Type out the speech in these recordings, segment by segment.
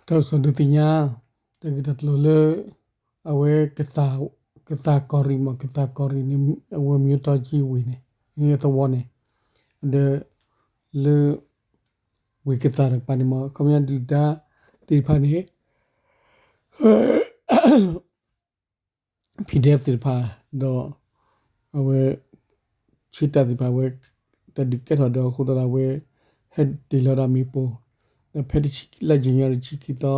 တၢ်ကစီၣ်ဒုးသ့ၣ်ညါ တၢ်ဂ့ၢ်တၢ်ကျိၤလၢ အဝဲ ကသးကီၢ်ရ့ၣ်မ့ၢ် ကသးကီၢ်ရ့ၣ်န့ၣ် အဝဲမ့ၢ်တီကံဝ့ၢ်န့ၣ် သဝီန့ၣ် ဒီး လၢ ဝ့ၢ်ကသးတကပၤန့ၣ်မ့ၢ် ခီပညီဒုၣ်ဒါသ့ၣ်တဖၣ်န့ၣ် PDF သ့ၣ်တဖၣ် ဒီး အဝဲ ဆ့တၢ်သ့ၣ်တဖၣ်ဝဲ တၢ်ဒုးကဲထီၣ်ဒီးအဃိသတးဒီးအဝဲ ဟဲတ့ၢ်လီၤဒၣ်မ့ၣ်ပိၢ် ဒီးဖဲတဆံ လါယနူၤအါရံၤတဆံခံသီ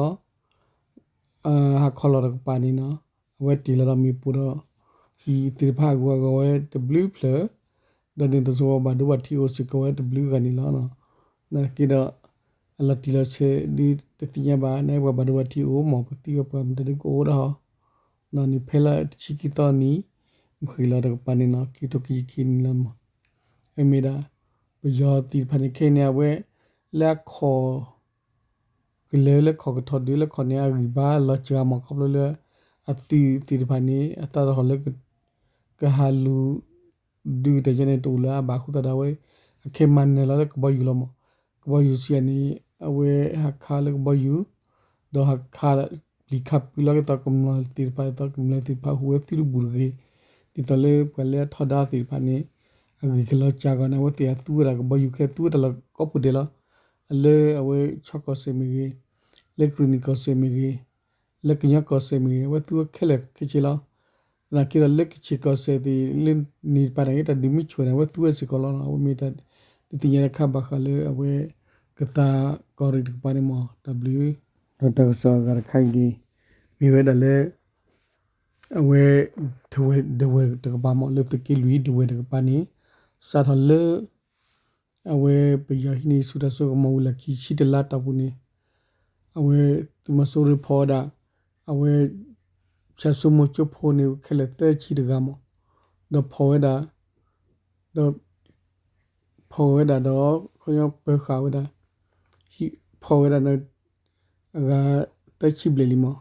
ဟါခီလီၤတကပၤန့ၣ်နီၤ အဝဲတ့ၢ်လီၤဒၣ်မ့ၣ်ပိၢ်ဒီး ဟံၣ်သ့ၣ်တဖၣ်အဂီၤအဂီၤဝဲတဘျုးဖျၢၣ် ဒီးန့ၣ်သးစီဝဲဘၣ်ဒိဘၣ်ထံးအိၣ်စ့ၢ်ကီးဝဲတဘျုးဂၤန့ၣ်လီၤ. နာ်သက့ဒီး အလီၤတံၢ်လီၤဆဲးဒ်တသ့ၣ်ညါဘၣ် နာ်က့ပှၤဘၣ်ဒိဘၣ်ထံးအိၣ်မ့ၢ် ပသံဝဲပှၤမတၤဒုကအိၣ်ဒၣ်ဟီ န့ၣ်ဖဲလါတဆံခံသီနံၤ မုၢ်ဃ့ၢ်လီၤတကပၤန့ၣ်နီၤ ခံထိခံဆံခံနံၤလီၤမး အမ့ၢ်ဒၣ် ပယီၤသ့ၣ်တဖၣ်န့ၣ် ခဲအံၤန့ၣ် အဝဲ လၢအခီၣ် ကလၢၤလၢခီၣ်ကထီၣ်ဒုးလၢခီၣ်န့ၣ် အဂံၢ်ဘါလီၤစှၤမး ခီဖျိလၢ အသုးသ့ၣ်တဖၣ်န့ၣ် အသးသဟီၣ်လၢ ကဟးလူၤ ဒုးတၢ်ယါန့ၣ်တအိၣ်လၢၤအါဘၣ်အဃိသတးဒီးအဝဲ အခဲမၤနၢၤလီၤလၢကဘီယူၤလီၤမး ကဘီယူၤဆံးန့ၣ် အဝဲဟးခးလၢကဘီယူၤ ဒီးဟးခး ပျံၤခးပှံၤလီၤက့ၤသိးကမျၢၢ်သ့ၣ်တဖၣ် သိးကမျၢၢ်သ့ၣ်တဖၣ်ဟူးဝဲသုတဘူၣ်တဂ့ၤ ဒ်သိးလၢပှၤလၢအထီဒါသ့ၣ်တဖၣ်န့ၣ် အဂံၢ်ကလီၤစှၤအဂီၢ်န့ၣ် အဝဲသ့ၣ်အသူဝဲဒၣ်ကဘီယူၤခဲသူဝဲတၢ်လီၢ်ကိးပူၤဒဲးလီၤ. လၢအဝဲဆီကီၢ်စဲၣ်မ့ၢ်ဂ့ၤ လၢကရ့ၣ်နံၣ်ကီၢ်စဲၣ်မ့ၢ်ဂ့ၤ လၢကညီကီၢ်စဲၣ်မ့ၢ်ဂ့ၤ အဝဲသူဝဲခဲလၢာ်ခဲဆ့လီၤ. သနာ်က့ဒီးလၢကခ့ၣ်ကီၢ်စဲၣ်သ့ၣ် လၢန့ၣ်တပၤန့ၣ် တၢ်ဒုးမ့ၢ်ဆူၣ်န့ၣ် အဝဲသူဝဲစ့ၢ်ကီးလီၤ. အဝဲမ့ၢ်တၢ်ဒုးသ့ၣ်ညါတခါဘၣ်ဃးလၢအဝဲ ကသးကီၢ်ရ့ၣ်တကပၤန့ၣ်မး တၢ်ဘျုး ဒီးတၢ်ကစီၣ်အဂၤတခါအံၤန့ၣ် မ့ၢ်ဝဲဒၣ်လၢ အဝဲ ထဝဲဒဝဲၢ်တကပၤမး လၢသုးက့လွံၢ်ဒဝဲၢ်တကပၤန့ၣ် စးထီၣ်လၢ အဝဲပယီၤဟံးန့ၢ်ဆူၣ်တၢ်စိကမီၤဝံၤလီၤခံဆံတလါတီၢ်ပူၤန့ၣ် အဝဲသုးမီၤစိရိၤဖီၣ်ဝဲဒၣ် အဝဲ ဆၣ်စိမိၤကၠိဖိန့ၣ်ခဲလၢာ်သၢဆံတဂၤမး ဒီးဖီၣ်ဝဲဒၣ် ဒီး ဖီၣ်ဝဲဒၣ်ဒီး ခီပၢဃာ်ဝဲဒၣ် ဖီၣ်ဝဲဒၣ်ဒီး အဂၤသၢဆံဘျဲၣ်လံမး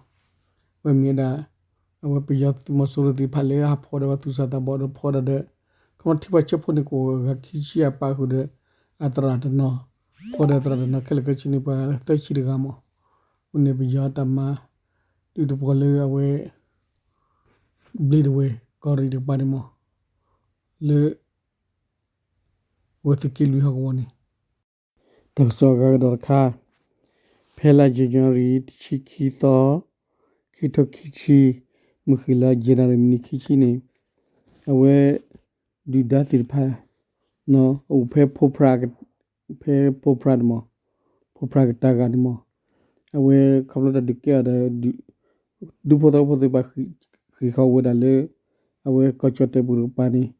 ဝဲမ့ၢ်ဝဲဒၣ် အဝဲပယီၤသုးမီၤစိရိၤသ့ၣ်တဖၣ်လၢအဟးဖီၣ်ဒီးပှၤသူၣ်စၢ်သးဘီၣ်ဒီးဖီၣ်ဒၣ်ဒီး ခီမီထံပှၤကၠိဖိန့ၣ်ကအိၣ်အဂၤခံဆံအပၣ်ဃုာ်ဒီး အသရၣ်တနီၤ ဖီၣ်ဒီးအသရၣ်တနီၤခဲလၢာ်ခဲဆ့န့ၣ်ပှၤသၢဆံတဂၤမး အဃိန့ၣ်ပယီၤတၢ်မၤ ဒုးတပှီၤလၢအဝဲ ဘျ့းဒဝဲၢ်ကီၢ်ရ့ၣ်တကပၤန့ၣ်မး လၢ အဝဲသုးက့လွံၢ်ဟီၣ်ကဝီၤန့ၣ် တၢ်ကစီၣ်အဂၤကဒီးတခါ ဖဲလါယနူၤအါရံၤတဆံခံသီ ခံထိခံဆံ မုၢ်ဃ့ၢ်လီၤ January မံးနံးခံဆံန့ၣ် အဝဲ ဒုၣ်ဒါသ့ၣ်တဖၣ် အိၣ်ဖဲ ဖဲဖိဖြၣ်တမး ဖိဖြၣ်ကတၢၢ်ဂၤန့ၣ်မး အဝဲခီဖျိတၢ်ဒုးကဲအီၤဒီး ဒူဖိသဝီဖိသ့ၣ်တဖၣ် ဃ့ၢ်ဃီၤဝဲဒၣ်လၢ အဝဲကီၢ်ကၠီၣ်တဲၣ်ပူၤတကပၤန့ၣ်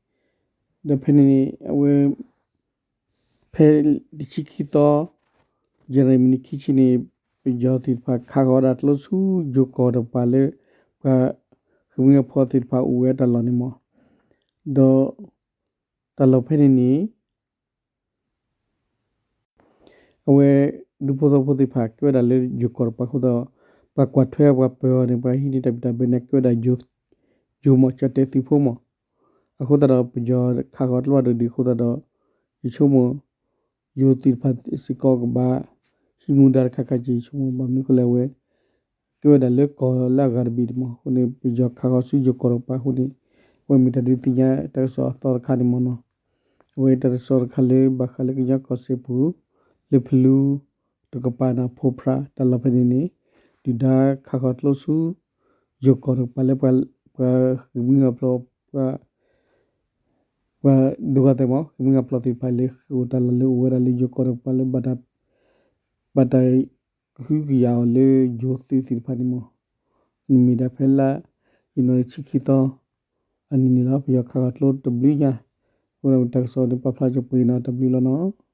ဒီးဖဲန့ၣ်န့ၣ် အဝဲ ဖဲတဆံခံသီ January မံးနံးခံဆံန့ၣ် ပယီၤသ့ၣ်တဖၣ်ခးဃီၤဝဲဒၣ်ကျိဆူယိၤကီၢ်တကပၤလၢ ပှၤဃ့ၢ်မှံဟးဖျိးသ့ၣ်တဖၣ်အိၣ်ဝဲတၢ်လီၢ်န့ၣ်မး ဒီး တၢ်လီၢ်ဖဲန့ၣ်န့ၣ် အဝဲ ဒူဖိသဝီဖိသ့ၣ်တဖၣ်ကဲဝဲဒၣ်လၢယိၤကီၢ်တကပၤအဃိသတးဒီး ပှၤကွၢ်ထွဲပှၤပၢၤအီၤန့ၣ် ပှၤဟံးန့ၢ်တၢ်ဘံၣ်တၢ်ဘၢန့ၣ် ကဲဝဲဒၣ် ယိၤမး ကၠီၣ်တဲၣ်သုးဖိမး အဃိသတးဒီးပယီၤခးဃီၤကျိဒိၣ်ဒံးအဃိသတးဒီး ယဆိကမိၣ် ယိၤသ့ၣ်တဖၣ်စ့ၢ်ကီးကဘၣ် ဟံးမူဒါတခါခါက့ၤ ယဆိကမိၣ် ဘၣ်မနုၤအဃိလဲၣ်အဝဲ ကဲဝဲဒၣ်လၢကီၢ်လၢအဂၤတဘ့ၣ်န့ၣ်မး အဃိန့ၣ် ပယီၤခးဃီၤဆူယိၤကီၢ်တကပၤအဃိန့ၣ် အဝဲမ့ၢ်တၢ်ဒုးသ့ၣ်ညါတၢ်ကစီၣ်အသီတခါန့ၣ်မးနီၤ အဝဲတၢ်ကစီၣ်တခါလၢဘၣ်ဃးလၢကညီကီၢ်စဲၣ်ပူၤ လၢဖလူ တကပၤန့ၣ် ဖိဖြၣ်တၢ်လီၢ်ဖဲန့ၣ်န့ၣ် ဒုၣ်ဒါခးဃီၤကျိဆူ ယိၤကီၢ်တကပၤလၢပှၤ ပှၤဃ့ၢ်မှံဟးဖျိး ပှၤ ပှၤဒိဂၤသဲးမး ဃ့ၢ်မှံဟးဖျိးသ့ၣ်တဖၣ်လၢဃ့ၢ်အိၣ်တၢ်လီၢ်လၢအိၣ်ဝဲဒၣ်လၢယိၤကီၢ်တကပၤလၢ ဘၣ်တၢ် ကဟုကယာ်အီၤလၢယိၤသုးသ့ၣ်တဖၣ်န့ၣ်မး မ့ၢ်ဒၣ်ဖဲလါ ယနူၤအါရံၤတဆံခံသီ အနံၤန့ၣ်လီၤ ပယီၤခးဃီၤကျိတဘျုးညါ အဃိဒီးတၢ်ကစီၣ်န့ၣ်ပာ်ဖျါကပှ့ၤနီၤ တၢ်ဘျုးလီၤနီၤ.